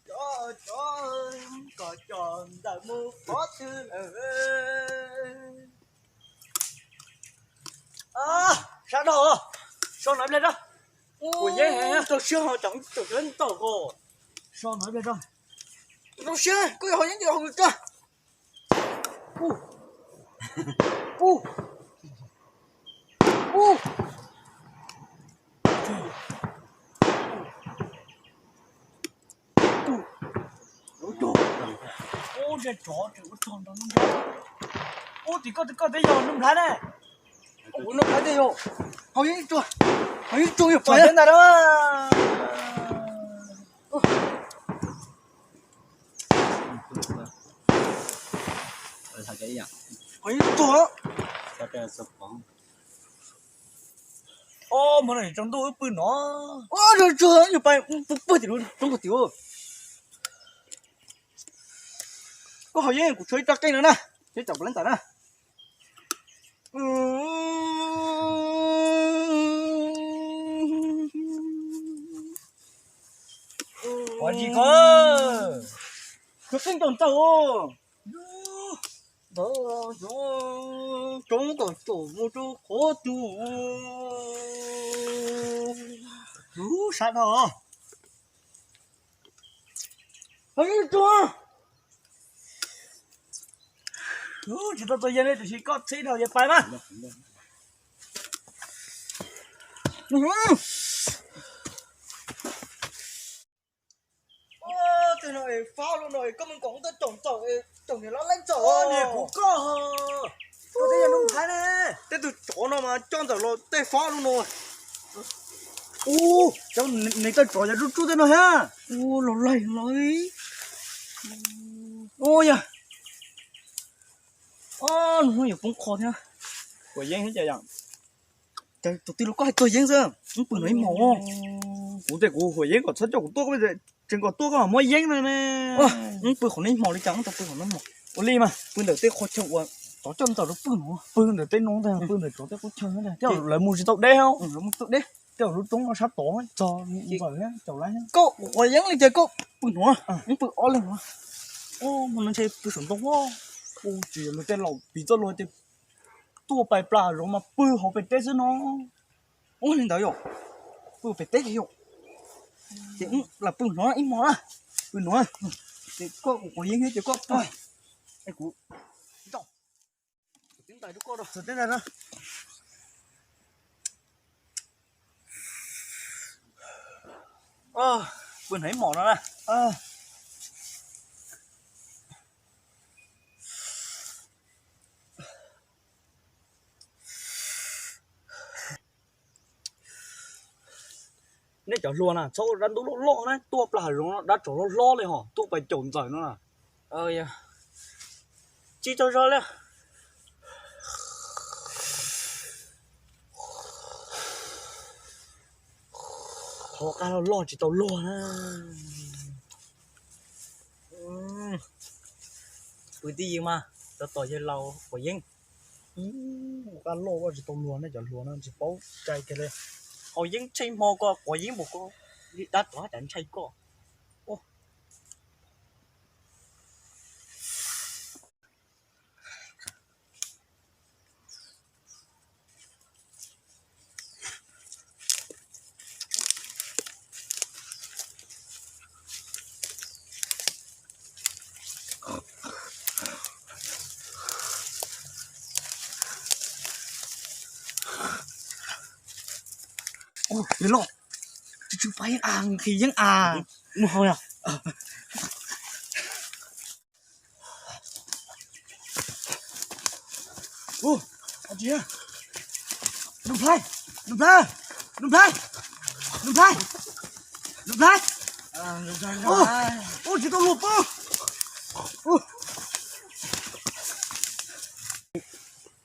Cov, cov, kom cov ntawm mus qhov twg lawm? Sab dhau, so no ib pliag rau. Kuv yeeb heev, rau siab ho cov tawm ntawm ko. So no ib pliag rau. Rau siab, koj yuav haus yeeb ces haus tso. Ub, ub, ub. Ub, ub, ub, ub, ub, tim koj, tim koj twb yog Nuj Nplhaib ne. Ub, Nuj Nplhaib twb yog. Haus yeeb tso, haus yeeb tso, yog pais ntawd. Haus yeeb tso. Ob, hmo no tsaus ntuj wb pw no. Tsuag, yog pais puag tim lub roob puag tim. Koj haus yeeb, kuv tshuav ib rab qeej no na, tshuav ib rab puav leej ntawm na. Ua tsis koj, tshuav qeej ncaus ntawm. Ntawd, cov ntawd tsom mus rau qhov twg? Lub sab dhau. Hais tsuag. Tsis tau txog yeeb li, tiam sis koj txhib dhau yeej pais mas. Tej no es fab lub no es koj mus kom ub tej tsoom ntxawm es tsoom niam loj leej txom. Niam kuv koj ho, koj twb yog Nuj Nplhaib ne. Tej tus tsov no mas coj ntxawm los tej fab lub no. Ub, cov niam tej tsov yog tsuj tsuj tej no thiab. Ub, los laig los. Ub, yog. Ob, nws hnub yuav poob qho thiab. Kuv yeeb thiab ces yom. Tus twg los koj hais tuag yeeb xwb, wb pw no ib hmos. Kuv tias kuv huam yeeb kom txhob coj kuv tuaj, tseem kom tuaj koj mam muab yeeb no ne. Wb pw qhov no ib hmos li cas, wb tau pw qhov no ib hmos. Ua li mas pw ntawm tej qhov chaw uas tsov coj ntxawm rau pw no. Pw ntawm tej no ntag, pw ntawm tsov tej qhov chaw ntag, tej lawv mus tsis tau deb. Lawv mus tsis tau deb. Tej lub roob no sab tod txog ntxawm thiab caum lab. Koj huam yeeb li cas koj pw no, wb pw ob leeg no. Hmo no ntshe pw saum ntoo. Ub, tsis yog luag tej laus piv txoj lus tias tuaj pais plas zoov mas pw hauv pem teb xwb no. Ub, li ntawd yom, pw pem teb yom. Ces wb lam pw no ib hmos na, pw no. Ces koj huam yeeb thiab ces koj pw. Es kuv txog teb ntais rau koj, txog teb ntais na. Pw no ib hmos no na. Nej cov hluas na, txhob ua dab ntub loj loj na, tuaj plas hav zoov no dab tsov hlob hlob li ho, tuaj pais caum ntxawm no na. Tsis tau zog li. Qhov qab loj loj tsis tau luag na. Pw tib yeej mas, tos tos yawg laus huam yeeb. Qab loj loj tsis tau luag ne, cov hluas no tsis paub cai kiag li. Haus yeeb ntshai hmo ko, quav yeeb npaum ko, dab tsov cas ntshai koj. Yawg laus, tsw tsw pab yeeb as, nqhis yeeb as. Mus haus yog. Nplhaib, Nplhaib, Nplhaib, Nplhaib, Nplhaib. Ua tsis tau luag pw.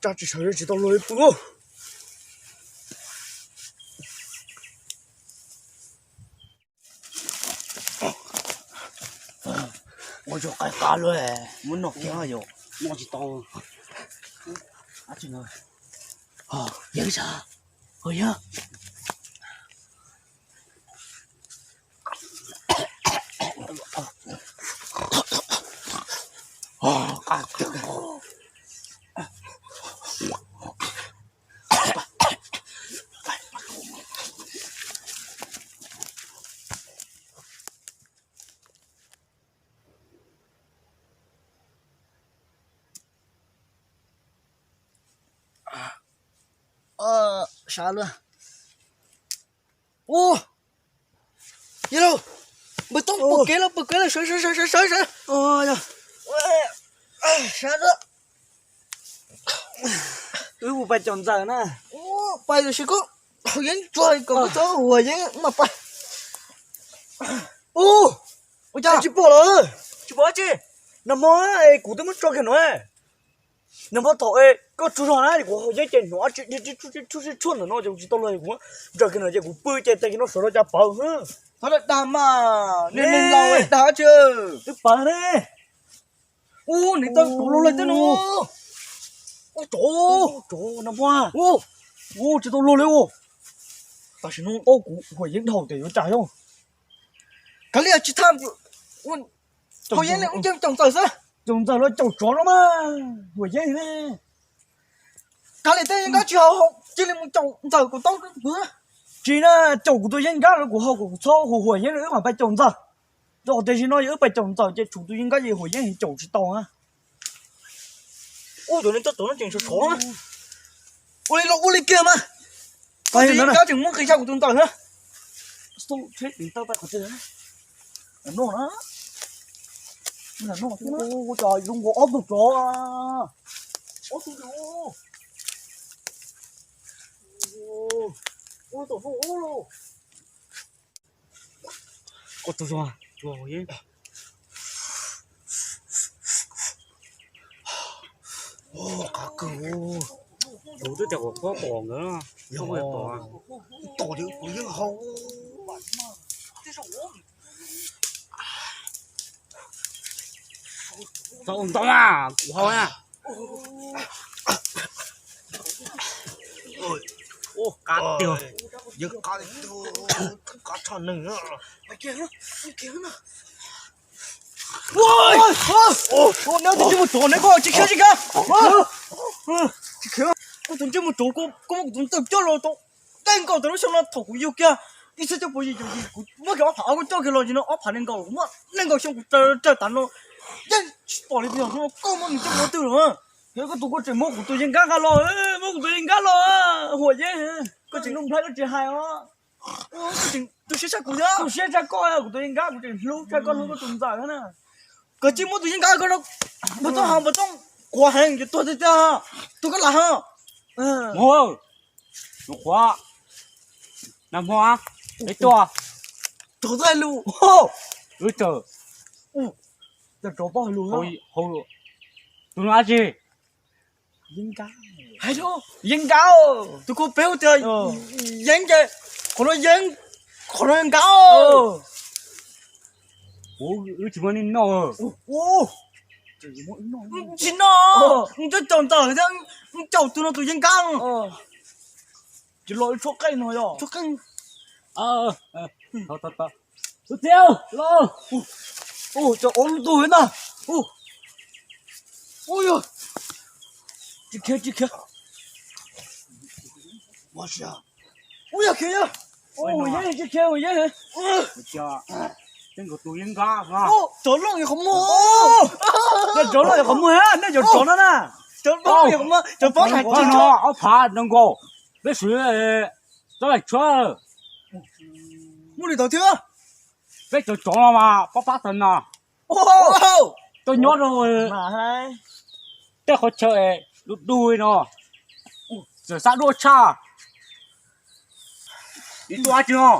Tsab tsis sawv tsis tau luag li pw. Ua tsis qab qab lawm, muab noj kiag yom. Noj tsis tau. Yeeb sab, ho yog. Sawv lawm. Ua, yog lawm, npawg Tooj pom kev lawm, pom kev lawm, sawv sawv sawv sawv sawv. Sawv lawm. Wb mus pais caum ntxawm na. Pais lawm, sim koj haus yeeb tsuag kom koj txhob huam yeeb mas pais. Ua cas tsis pom lawm? Tsis pom dab tsi. Nag hmo es kuv twb muab tso kiag no. Nag hmo thaum es koj tsaug zog na, kuv haus yeeb ces hnov tsis tsis tshuaj ntawm no ces kuv tsis tau luag, kuv ntsaws kiag no ces kuv pw ces tag kis no sawv rau cas pawv. Thov dag mas, neeg laus dag tsi. Twb pawv ne. Ub, nws tau rov luag li tej no. Ub, tsov, tsov nag hmo. Ub, tsis tau luag li ub. Tam sim no kuv huam yeeb dhau tias yuav cas yog. Kav liam tsis tham, haus yeeb li ub, caum ntxawm xwb. Caum ntxawm los caum tsov no mas huam yeeb ne. Kav liam tej yeeb nkab tsis haus, cia li mus caum ntxawm kuv tau kuv. Tsis na, caum kuv tus yeeb nkab los kuv haus kom kuv txhob huam huam yeeb, wb mam pais caum ntxawm. Rau qhov tiam sis no yog wb pais caum ntxawm ces tshuav tus yeeb nkab ces huam yeeb caum tsis tau na. Ub, cov neeg tuaj txog no tseem sov sov na. Ua li los ua li kiag mas. Tus yeeb nkab tseem muab nqis tshaj kuv tus ntxawm na. Noj na. Ua cas zoo nkaus ob tug tsov. Ob tug tsov. Ua tom no los. Koj tsaug zog, tsaug zog. Qab kawg, tus twb tias kom koj tom nkawd, tom, tom li kuv yeej haus. Txhob ua ntau na, kuv haus na. Ua qab tiag. Yeej qab li tug, qab tshaj neeg na. Neb tus ntsej muag tsov, neb koj tsis khiav tsis khiav. Tsis khiav. Koj tus ntsej muag tsov, koj muab kuv tus ntxawm coj los tau. Dej nkaus tau lub xyoo no thaum kuv yug kiag ib txhiab cuaj puas yim caum yim, kuv muab kiag ob phav ob koj coj kiag los ntsis no ob phav nees nkaum, kuv muab nees nkaum xyoo kuv raws raws tav no yeej tsis pom li tias koj muab nws coj mus ua twg los. Yog koj tus koj tseem muab kuv tus yeeb nkab nqa los, muab kuv tus yeeb nkab los, huam yeeb, koj tseem nug nplhaib koj tsis hais os. Tu siab tshaj kuv thiab. Tu siab tshaj koj, kuv tus yeeb nkab kuv tseem hlub tshaj koj hlub koj tus ntxawm na. Koj tsis muab tus yeeb nkab ko, npawg Tooj, npawg Tooj, quav heev, yuav tuag tiag tiag, tuag koj lam ho. Mus, mus quav. Nag hmo peb tuaj. Tsov hais lus. Wb tsaws. Cas tsov paub hais lus. Tus no dab tsi? Yeeb nkab. Hais rau yeeb nkab. Tus ko peb hu tias yeeb ces qhov no yeeb, qhov no nkab. Kuv wb tsis muaj neeg noj. Tsis noj, nws caum ntxawm thiab, nws caum tus no tus yeeb nkab. Tsis los tshuab qeej no yog tshuab qeej. Tus txiv los. Cov ob lub ntuj na. Ua yog tsis khiav tsis khiav. Ua yog khiav yog. Ua yeeb tsis khiav ua yeeb. Tej nkaus tus yeeb nkab. Tsov loj yog qhov muag. Tej tsov loj yog qhov muag, nej cov tsov no na. Tsov loj yog qhov muag, tsov pob hais no ob phav nees nkaum. Peb swv txoj laim tshuab. Muaj li tau thiab. Peb cov tsov no mas pab pab tag na. Tuaj nyob rau tej qhov chaw du du no, txawm xav duaj tshaj. Ib tug dab tsi no?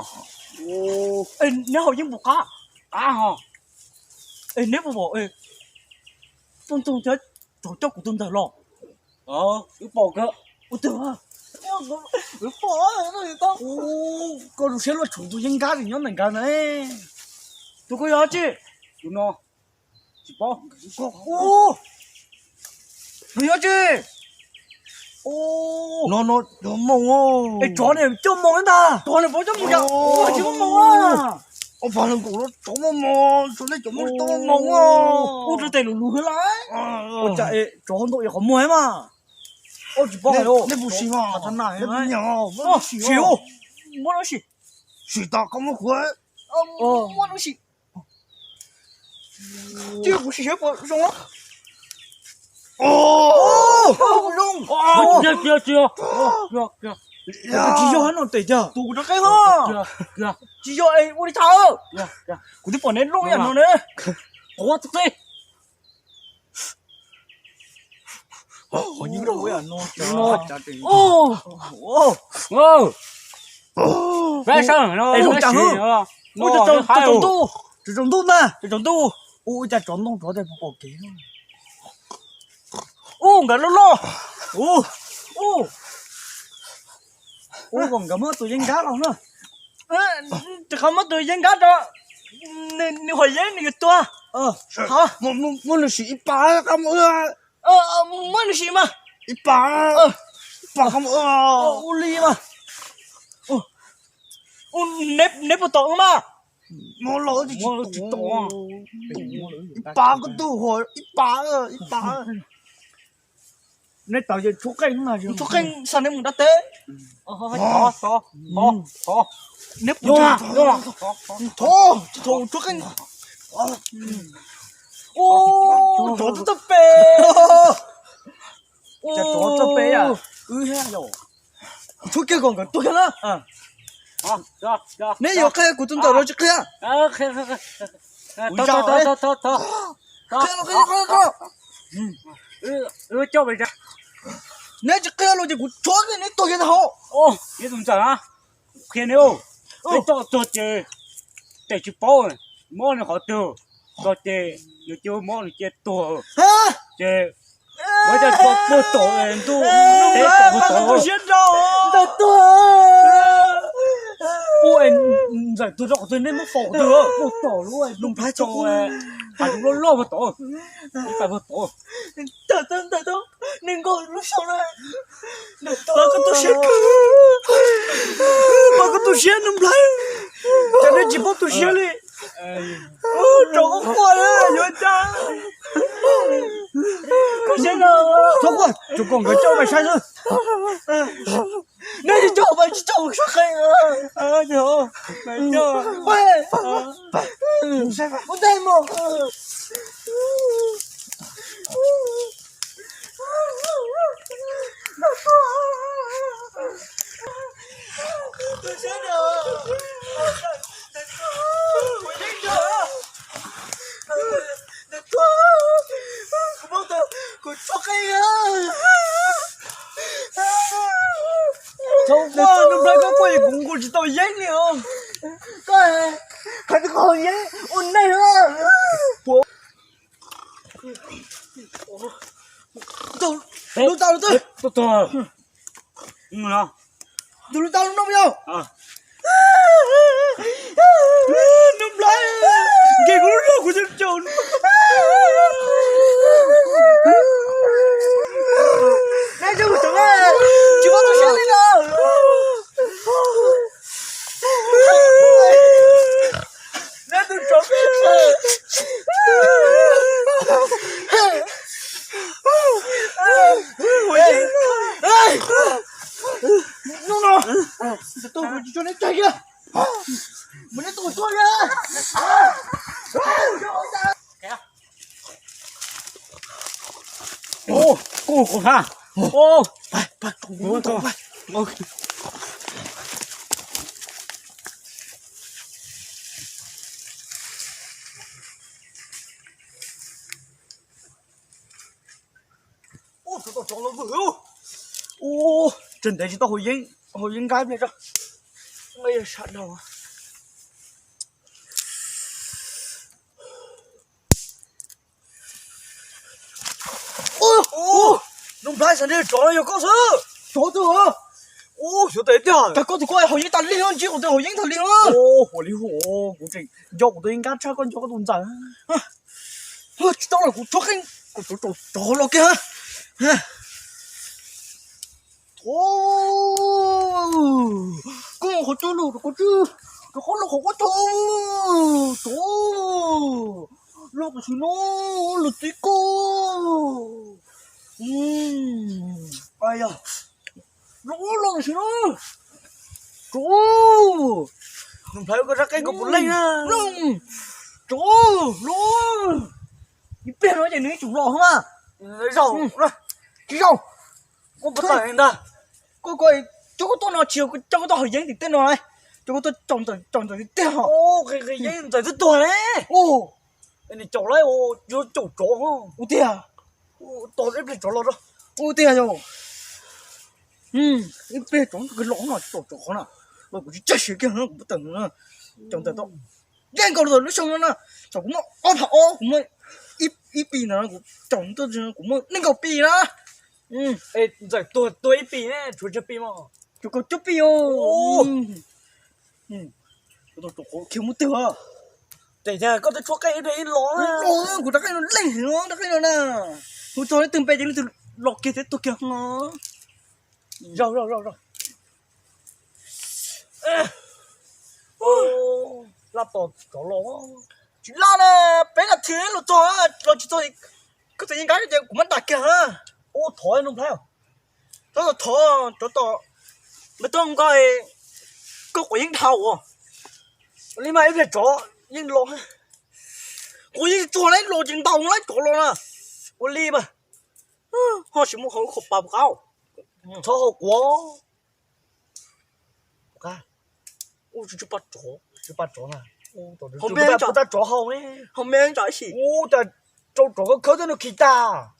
Neb haus yeeb puas qab? Qab ho. Neb puas pom Tooj Tooj thiab tsov coj kuv tus ntxawm los? Wb pom kawg. Ua twg? Koj lub siab luaj tshuav tus yeeb nkab nyob ntawm nkawd na. Tus koj yog dab tsi? Tus no. Tsis paub. Nws yog dab tsi? No no cov moos. Es tsov ne coj moos ntag. Tsov ne puas coj moos cas? Tsis muaj moos a. Ob phav nees nkaum no tsov muaj moos, tsov nej cov moos tau muaj moos a. Ub, rau tes lus lus lawm. Ua cas es tsov ntau es qhov muag mas. Tsis paub hais. Nej puas sim mas? Sim, muab no sim. Sim tas koj muab kuv. Muab no sim. Tsis, kuv sim seb puas zoo. Zoo. Tsis, tsis, tsis. Tsis yog no tes tiag. Tus kuv rov qeeb ho. Tsis yog ua li cas. Kuv twb pom neb loj yam no ne. Qhuav txi. Tsaus ntuj na, tsaus ntuj. Ua cas tsov ntoo tsov tej pom kev. Ub, nkawd loj loj. Ub, nkawd muab tus yeeb nkab los na. Rov qab muab tus yeeb nkab rau. Nws haus yeeb nws yuav tuag. Muab nws sim ib pas qab mus. Muab nws sim mas. Ib pas, ib pas qab mus. Ua li mas. Neb puas tom wb mas? Ib pas koj tug, ib pas, ib pas. Neb tawm ces tshuab qeej, tshuab qeej xa neb mus dab teb. Neb puas, thov, thov tshuab qeej. Ub, tsov twb txawj pem. Tsov txawj pem. Kuv tshuab kiag kom nkawd tuag kiag na. Neb yuav qhia kuv tus ntxawm los tsis qhia? Qhia los, qhia los, qhia los. Neb tsis qhia los ces kuv tshuab kiag neb tuag kiag ntag hauv. Neb tus ntxawm na, qhia neb, neb coj tuag ces tes tsis paub, mob nws qhov twg, txog ces nws cia mob nws cia tuag ces muab coj tuag tom ntuj teb tom. Ntxawm tuag, ntxawm tuag rau qhov twg neb muab faus qhov twg? Muab tom lub, lub nplhaib tso, hav zoov loj loj puag tom, ib pais puag tom. Ntawm tau, ntawm tau, nws nkaus lub xyoo na. Pab koj tu siab kawg, pab koj tu siab nws nplhaib, cas neb tsis paub tu siab li. Rau qhov quaj yuav cas. Txhob quaj, tsuas kom nkawd coj pais saib xwb. Neb tsis coj pais tsis txaus sab qe. Ua ntej mus. Kuv txhob qe. Thaum koj nug nplhaib koj quaj kuv nkaus tsis tau yeeb li os. Koj qhov twg koj haus yeeb ua neej. Lub tau lub tau. Tus lub tau lub no yog. Nug nplhaib, nkees kuv lub zog kuv cov caum. Neb tsis muaj tus siab li no. Neb tus tsov. Hnub no, tus kuv tsis tso neb tseg kiag. Mus neb tus tuaj kiag. Kuj qhov ha. Ua, tsov los vwm. Ua, tseem ntev tsis tau haus yeeb, haus yeeb nqaib ple tso. Sawv daws. Ua, nug nplhaib, sawv daws, tsov no yog koj xwb. Tsov twg? Ua, xyov tes tiag. Koj tus koj haus yeeb tas li, ntsib kuv tus haus yeeb tas li. Ua li hu, kuv tseem nco kuv tus yeeb nqaib tshaj koj nco koj tus ntxawm. Tsis tau lawm, kuv tshuab qeej, kuv tshuab tsov los kiag. Thov, koj qhov twg los, qhov twg, rov qab los qhov koj tau, thov, los tam sim no, los txiv koj. Los, los tam sim no. Tsov, nug nplhaib koj rab qeej koj puas leej na. Tsov, los. Ib pliag no ces nws yuav tsum los mas. Zaum, tsis zaum. Koj puas tawm ntag? Koj, koj, Coj koj tuaj no tsis yog coj koj tuaj haus yeeb tim tej no, coj koj tuaj caum ntxawm, caum ntxawm tiag tiag. Yeeb ntxawm twb tuag ne. Ua, nws caum lawm, yuav caum tsov. Ua tiag. Tos ib pliag tsov los. Ua tiag yog. Ib pliag tsov los no, tsov qhov na, los kuv tsis txawj siab kiag, kuv muab tawm, caum ntxawm tau. Yeej nkaus lub xyoo no na, tsov kuv muaj ob phav ob, kuv muaj ib pis ntawd, kuv caum kuv muaj nees nkaum pis na. Ntxawm tuag tuag ib pis ne, tshuav tsawg pis mas? Tshuav kaum cuaj pis os. Khiav mus twg? Tes tias koj twb tshuab qeej ib pliag ib los. Kuv rov qeej no leej heev, rov qeej no na. Hu txog leej twg npe ces leej twg los kiag thiab tuag kiag no. Zaum, zaum, zaum, zaum. Laj tos tsov los. Tsis laj na, peb nas this los txog, los tsis txog, koj txawm yeej nqa ces kuv muab ntais kiag na. Ub, thov no nplhaib. Thov, thov, thov tom, npawg Tooj Nkauj, koj quav yeeb dhau os. Ua li mas ib pliag tsov yeej los. Quav yeeb tsuag lawm los ces ntaus lawm tsov los na. Ua li mas, ho tsis muaj qhov lub qhov pas puas qab. Txhob hau quav. Ub, tsis pom tsov, tsis pom tsov na. Hauv me, tsov hau ne. Hauv me tsov ib sim. Ub, cas rau tsov khawb khawb tej no khi tag.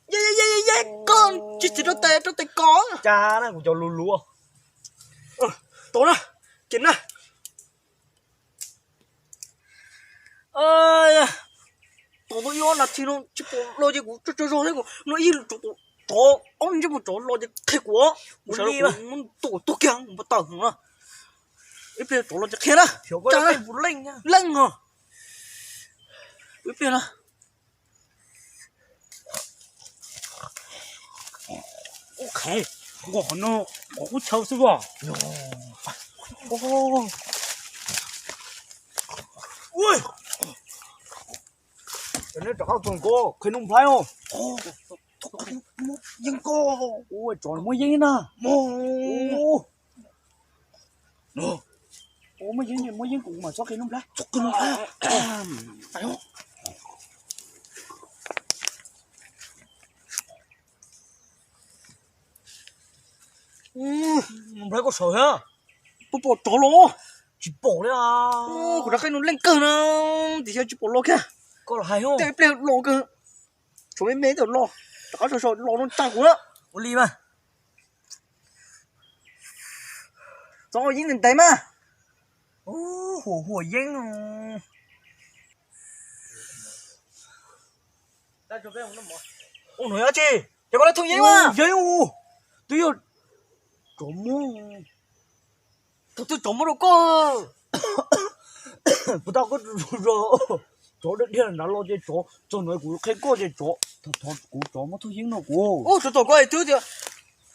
Ye, ye, ye, ye, koj tsis txiv rau tes, rau tes kos. Cas na, kuv cov luv luv. Tos na, ces na. Tos tau ib ob nas this no tsis pom los ces kuv tso tso zog thiab, kuv no ib tsov, tsov ob ntsej muag tsov los ces qhia kuv, kuv sawv daws kuv muab ntuas tuag kiag kuv npau taws no. Ib pliag tsov los ces qhia na. Leej no. Ib pliag na. Nqos no, nqos qub chaw xwb as. Neb rov qab txog nkaus, qhia Nuj Nplhaib os. Yeeb ko. Ua tsov muaj yeeb na. Muaj yeeb, muaj yeeb kuv mam txhob qhia Nuj Nplhaib. Nuj Nplhaib koj sawv thiab. Puas pom tsov los? Tsis pom li. Kuv rov qab no leej kawg na, tiam sis tsis pom los kiag. Koj los hais tej pliag los kawg. Tshuav me me tawm los, rov qab sawv sawv los no tsa kuv na. Ua li mas. Txhob yeeb ntev ntev mas. Huam huam yeeb. Ua no dab tsi? Ces koj lawv thooj yeeb mas. Yeeb u, twb yog tsov muab. Thaum twg tsov muab rau koj? Puas tau koj tso, tsov dhia dhia nrad los ces tsov txog no kuv qhia koj ces tsov, kuv tsov muab thooj yeeb no kuv. Ub, tsov tom koj es twb tias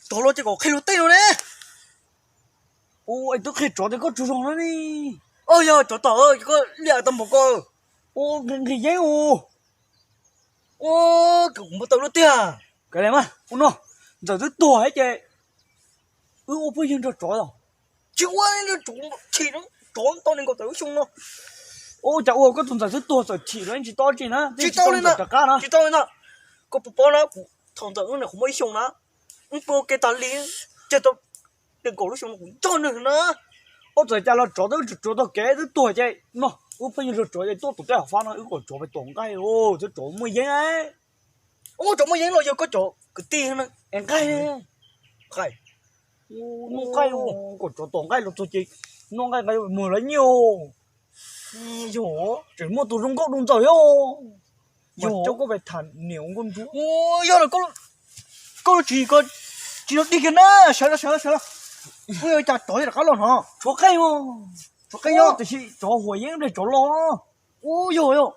tsov los ces kom qhia luag tej no ne. Ub, es twb qhia tsov tias koj tsaug zog no ne. Ub, yog tsov tom koj liam tau npaum ko. Ub, nqhis yeeb u. Ub, kuv npau taws luaj tiag. Kav liam mas, ua no, ntxawm twb tuag thiab ces wb ua phooj ywg nrog tsov os. Tsis ua, tsov chim, tsov tau nees nkaum tawm lub xyoo no. Ua cas ua koj tus ntxawm twb tuag txawm chim los yeej tsis tau tsi na, tsis tau li na, rov qab na, tsis tau li na. Koj puas paub na, kuv thaum ntxawm wb nyuam qhuav muaj ib xyoo na, wb pw ua ke tas li, ces tau nees nkaum lub xyoo no kuv nrog nws na. Ua txawm cas los tsov twb tsuav tau kev twb tuag ces no, wb pheej yog luag tsov ces tuaj tom tej hauv fab no wb kom tsov pem tom nqaij, twb tsov muaj yeeb. Ua tsov muaj yeeb los yog koj cov kwv tij na. Es nqaij, nqaij, kom tsov tom nqaij los txog ces noj nqaij nqaij muag lawv nyiaj. Yog, tseem muaj tus zoo nkauj du ntxawm thiab. Yog, coj koj pem tham niam ua nkauj ntsuab. Yog los koj tsis, tsis tau dig kiag na, sawv los, sawv los, sawv los. Ua cas tsov rov qab los no? Tshuav qeej, tshuav qeej, tiam sis tsov huam yeeb pliag tsov los. Ua yog, yog,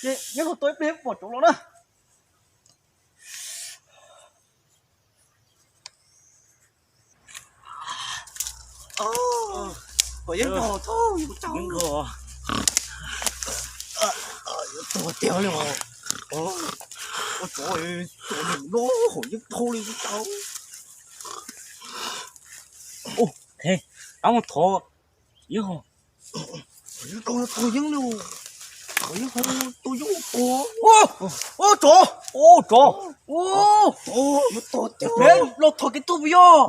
ces nyob no tos ib pliag pom tsov los na. Yeeb nrog thauj, yeeb nrog, tuag tiag li. Ua tsov, tua nws no hom yeeb thauj li tau. Ub, thov yeeb ho, yeeb rau no tuag yeeb li. Ua tsov, ua tsov, los thov kev tuag puas yog?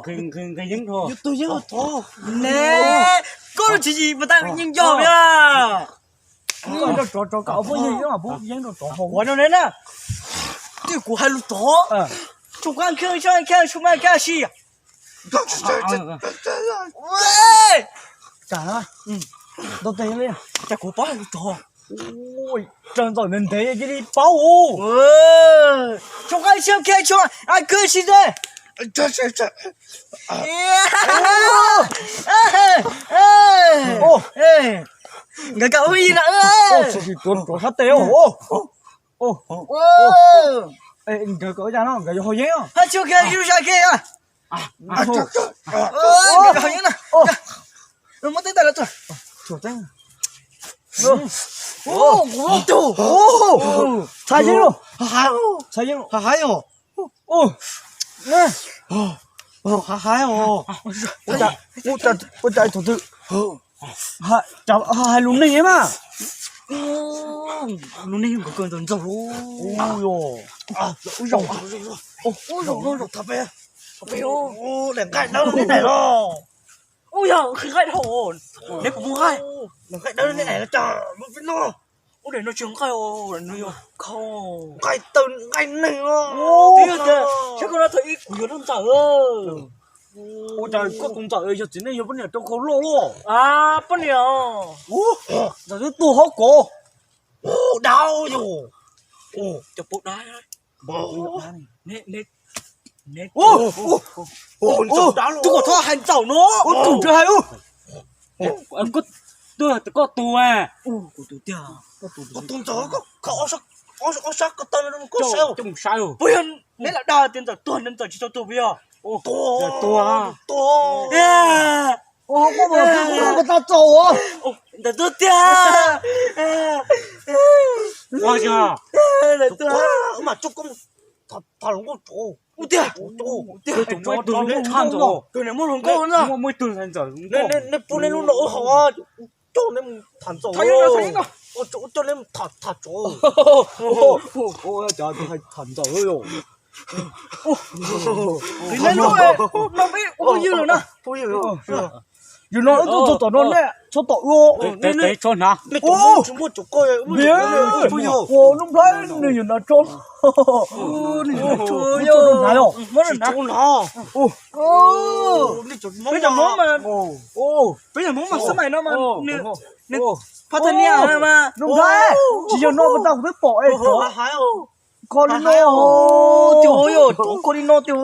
Ne, koj tsis yim mas tau yeej yog puas yog? Ua no ne na, twb kuv hais lus tsov, tsoo qab khiab, tsoo qab khiab, tsoo qab khiab si. Cas kuv paub hais lus tsov. Raws ntxawm ntev ntev cia li paub. Tsoo qab khiab, tsoo qab khiab si te. Nkawd kam ua ib na. Tuav rov sab tes. Nkawd kam ua cas no, nkawd yuav haus yeeb. Hab tsis ua kiag, ib lub zaj kiag. Nkawd haus yeeb na. Muab teeb tais los tuaj. Txhais yeeb lauj. Txhais yeeb lauj. Haib os. Haib os. Ua cas tus twg hais lus neeg mas. Lus neeg nkawd kawg ntxaug ntxaug. Ub, yog nqaij dawb li ne los. Ub, yog nqaij dhau, neb puas muaj nqaij? Nqaij dawb li ne los cas, lub peb no. Ub, daim no tsis yog nqaij, nws yog khau. Nqaij tawg nqaij neeg os. Twb yog tias saib koj no thaum ub kuv yuav nrog ntxawm. Ua cas koj tus ntxawm yog txiv neej yog poj niam rau khau loj loj? Poj niam. Ntxawm twb tuag hauv kov. Dab yog. Cov pau dab. Twb kom txhob hais ntxawm no. Tus ntawd hais. Koj tus, koj tus. Koj tus ntxawm, koj ob sab ko taw koj saib. Puas yog neb lam dag tias ntxawm tuag, ntxawm tsis tau tuag puas yog? Tuag, tuag. Koj mus txog txaus. Ntawm tuag tiag. Ntawm tuag. Mas coj koj mus tham hluas nkauj tso. Ua tiag. Tus niam muaj hluas nkauj na. Nej pub nej lub no ua haus, coj neb mus tham ntxawm. Coj neb mus tham tso. Tham ntxawm. Peb ua phooj ywg lawm na. Yog no wb tuaj txog tom no nej txhob tom wb. Ua Nuj Nplhaib nws yuav hnav tso. Peb cov Hmoob mas, peb cov Hmoob mas xab maim no mas, nws phab thaj nias mas. Nuj Nplhaib, tsis yog no mas tau kuv twb pom es tsov kho li no. Tiag yog tsov kho li no tiag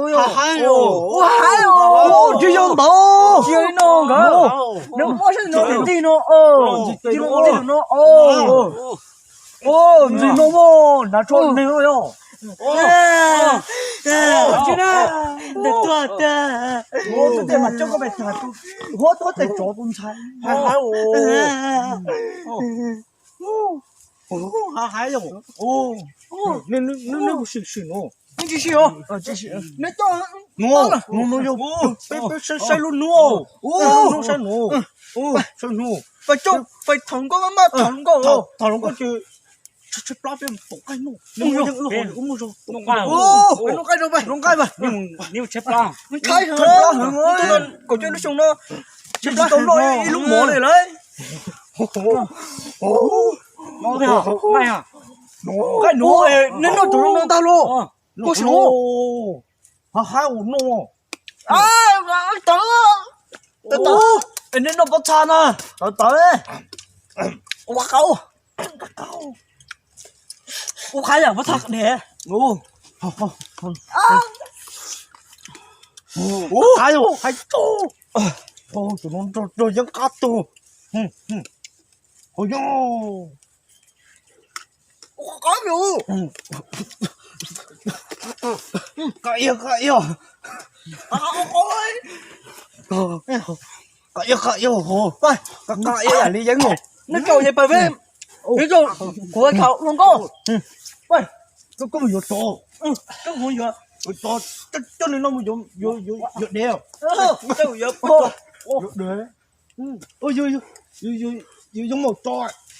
yog. Ua haib os. Tsis yog ntawd, tsis yog li no nkawd. Nws muaj sab no nws tig no, tig no tig no. Ntxim no mas hnav tso neeg yog. Ntawm tuag tiag. Tus tias mas coj koj pem tag, huab tuab tes tsov tus ntxhais. Haib yog. Neb sim sim no. Neb tsis sim os. Neb coj no, no yog peb, peb saib lub hnub. Saib hnub. Saib hnub. Pais coj, pais tham nkauj, maj maj tham nkauj. Tham nkauj ces tshaib plab peb pom nqaij noj. Neb muaj yeej wb haus, wb muaj zog. Noj nqaij rau peb. Noj nqaij mas. Tshaib plab heev. Kaum cuaj lub xyoo no tsis tau noj ib lub mov li lawm. Nqaij nuav, neb noj cov no ntag los. Koj sim. Haib ua no. Tawv, tawv. Neb noj pob txha na. Tawv tawv. Ua qau. Ua qau yam pob txha ne. Ua qau, haib tso. Tus no nrog yeeb qab tug. Hos yog. Ua qau yog. Qab iab, qab iab. Qab iab, qab iab hos. Qab iab yam li yeeb os. Neb tso es pais peb, neb tso, kuv khav hluas nkauj. Koj mus yuav tsov. Koj mus yuav tsov, coj nws no mus yuav dev. Yuav dev. Yus yuav maum tsov.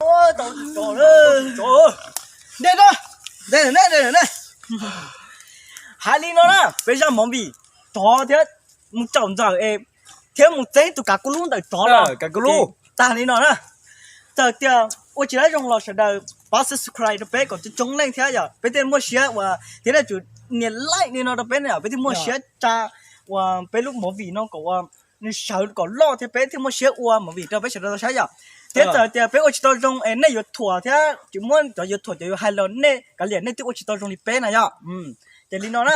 Ua, tau tsov, tsov. Dej no, dej no, dej no. Hais li no na, peb zaj movie tsov thiab mus caum ntxawm es thiab mus txeeb tus kav kuv lub ntawm tsov los, kav kuv lub, tag li no na. Txawm tias ua tsis tau zoo los sawv daws pab subscribe rau peb kom coob coob leej thiab yom, peb thiaj muaj siab uas thiab nej tsum nias like li no rau peb na yom, peb thiaj muaj siab tsa uas peb lub movie no kom uas nws sawv kom loj thiab peb thiaj muaj siab ua movie rau peb sawv daws tau saib yom. Thiab txawm tias peb ua tsis tau zoo es nej yuav thuam thiab tsis muab cov yuav thuam cov yuav hais los nej kav liam, nej twb ua tsis tau zoo li peb na yom. Ces li no na.